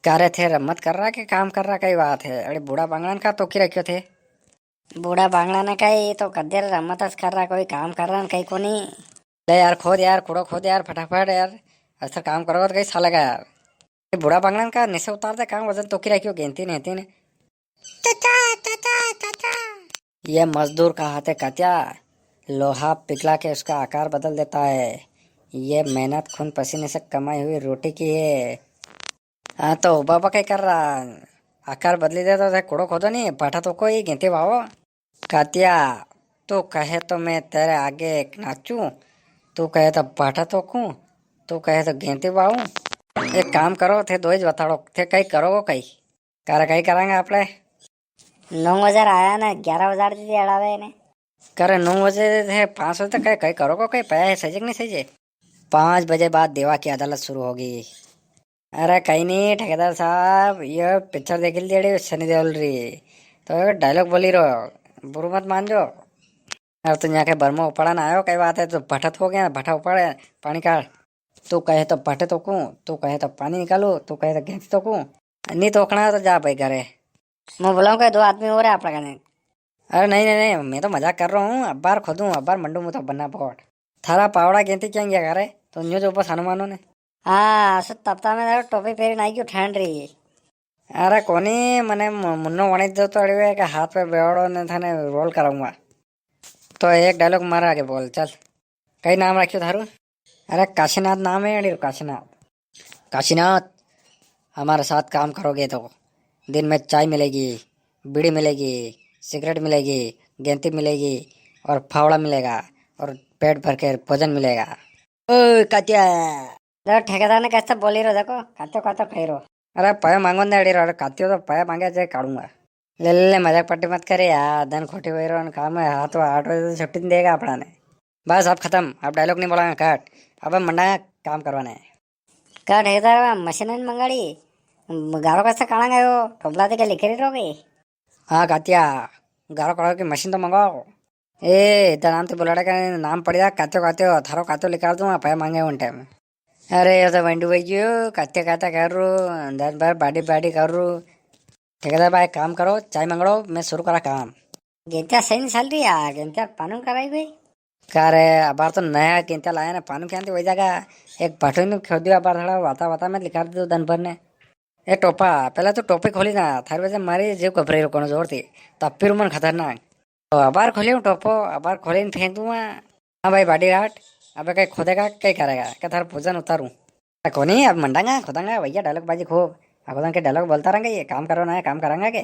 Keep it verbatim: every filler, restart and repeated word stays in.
का रे, थे रमत कर रहा के काम कर रहा, कई बात है? अरे बूढ़ा बांगड़ा ने का तोकी रखियो थे? बूढ़ा बांगड़ा ने कई, ये तो कदे रे रमत अस कर रहा, कोई काम कर रहा कई कोनी। ले यार, खोद यार, कूड़ो खोद यार, फटाफट यार। ऐसा काम करोगा तो कई सालेगा यार। ये बूढ़ा बांगड़ा ने का निसे उतार दे, काम वजन तोकी रखियो, गेंती ने हेती ने। चाचा, चाचा, चाचा। ये मजदूर का हाथ है कात्या, लोहा पिघला के उसका आकार बदल देता है। ये मेहनत, खून पसीने से कमाई हुई रोटी की है। हाँ तो बाबा क्या कर रहा? आकार बदली दे तो थे कूड़ो खोदो नी, भाटा तोको ही गेंती वावो। कात्या, तू कहे तो मैं तेरे आगे नाचूं, तू कहे तो भाटा तोकूं, तू कहे तो गेंती वाऊं। एक काम करो, थे दो ही बताड़ो, थे कई करोगो कई? कारे कई करांगे आपड़े? नौ बजे आया ने, ग्यारह बजे दी अड़ावे ने। कारे नौ बजे थे पाँच बजे तक कई, कई करोगो कई, पया है सही के नी सही? पाँच बजे बाद देवा की अदालत शुरू होगी। अरे कई नी ठेकेदार साहब, ये पिक्चर देखी ली अड़ी सनी देओल री, तो एक डायलॉग बोली रो, बुरु मत मान जो। अब तो यहाँ के बर्मा उपाड़ा ना आयो, कई बात है, तो भटत हो गया, भटा उपाड़े, पानी काढ़। तू कहे तो भटे तोकूं, तू कहे तो पानी निकालूं, तू कहे तो गेंती तोकूं। नी तोकना तो जा भाई घरे। मैं बुलाऊं के दो आदमी और है आपड़ा कने। अरे नहीं, नहीं, नहीं, मैं तो मजाक कर रहा हूँ। अबार खोदूं, अबार मंडू मुता बन्ना पोट। थारा पावड़ा गेंती क्या गया घरे? तो न्यू जो बस हनुमानो ने। हाँ, असु तपता में तो टोपी पेरी नाई क्यों ठंड री। अरे कोनी, मने मु-, मुन्नो वणित जो तो अड़वे के हाथ पे बेवड़ो ने थाने रोल कराऊंगा। तो एक डायलॉग मारा आगे बोल, चल। कई नाम राख्यो थारू? अरे काशीनाथ नाम है अड़ी, काशीनाथ। काशीनाथ, हमारे साथ काम करोगे तो दिन में चाय मिलेगी, बीड़ी मिलेगी, सिगरेट मिलेगी, गेंती मिलेगी और फावड़ा मिलेगा और पेट भर के भोजन मिलेगा। ओ कात्या। तो ठेकेदार ने कैसे बोली रो, देखो, कात्यो कात्यो खाई रो। अरे पया मांगो ने अड़ी रो, अरे कात्यो तो पया मांगे जे काढ़ूंगा। ले, ले, ले, मजाक पट्टी मत करे यार, दन खोटी वई रो ने काम है, हाँ तो आठ बजे तो छुट्टी नी देगा आपड़ा ने। बस अब खत्म, अब डायलॉग नी बोलांगा, कट। अब हम मंडा काम करवाने। कट है तो मशीन नी मंगाड़ी, गारो कैसे काढ़ांगा वो, टोपला ते के लिखे रो गई? हाँ कात्या, गारो काढ़ो की मशीन तो मंगाओ। ए, इतना नाम तो बुलाड़ा का नाम पड़ जा, कात्यो कात्यो, थारो कात्यो निकाल दूंगा, पया मांगे उन टाइम। अरे, ये तो वेंडू भाई क्यों कात्या कात्या कर रो, दन भर बाडी बाडी कर रो। ठेकेदार भाई, काम करो, चाय मंगड़ो, मैं शुरू करा काम। गेंत्या सही नी चल री यार, गेंत्या पानू कराई भाई। का रे, अबार तो नया गेंत्या लाया ना, पानू क्या वही जगह एक भाटो में खोद दियो, अबार थोड़ा वाता वाता में लिखा दो दन भर ने। ए टोपा, पहला तो टोपी खोली ना, थारी वजह मारी जीव घबराई रो कोण जोर थी, तब फिर मन खतरनाक। तो अबार खोली हूँ टोपो, अबार खोली ने फेंक दूंगा। हाँ भाई बॉडीगार्ड, अबे कई खोदेगा, कई करेगा, के थारा पूजन उतारूं? अरे कोनी, अब मंडांगा, खोदांगा, भैया डायलॉग बाजी खूब। आखो दन के डायलॉग बोलता रहेंगे, ये काम करो ना, काम करांगा के?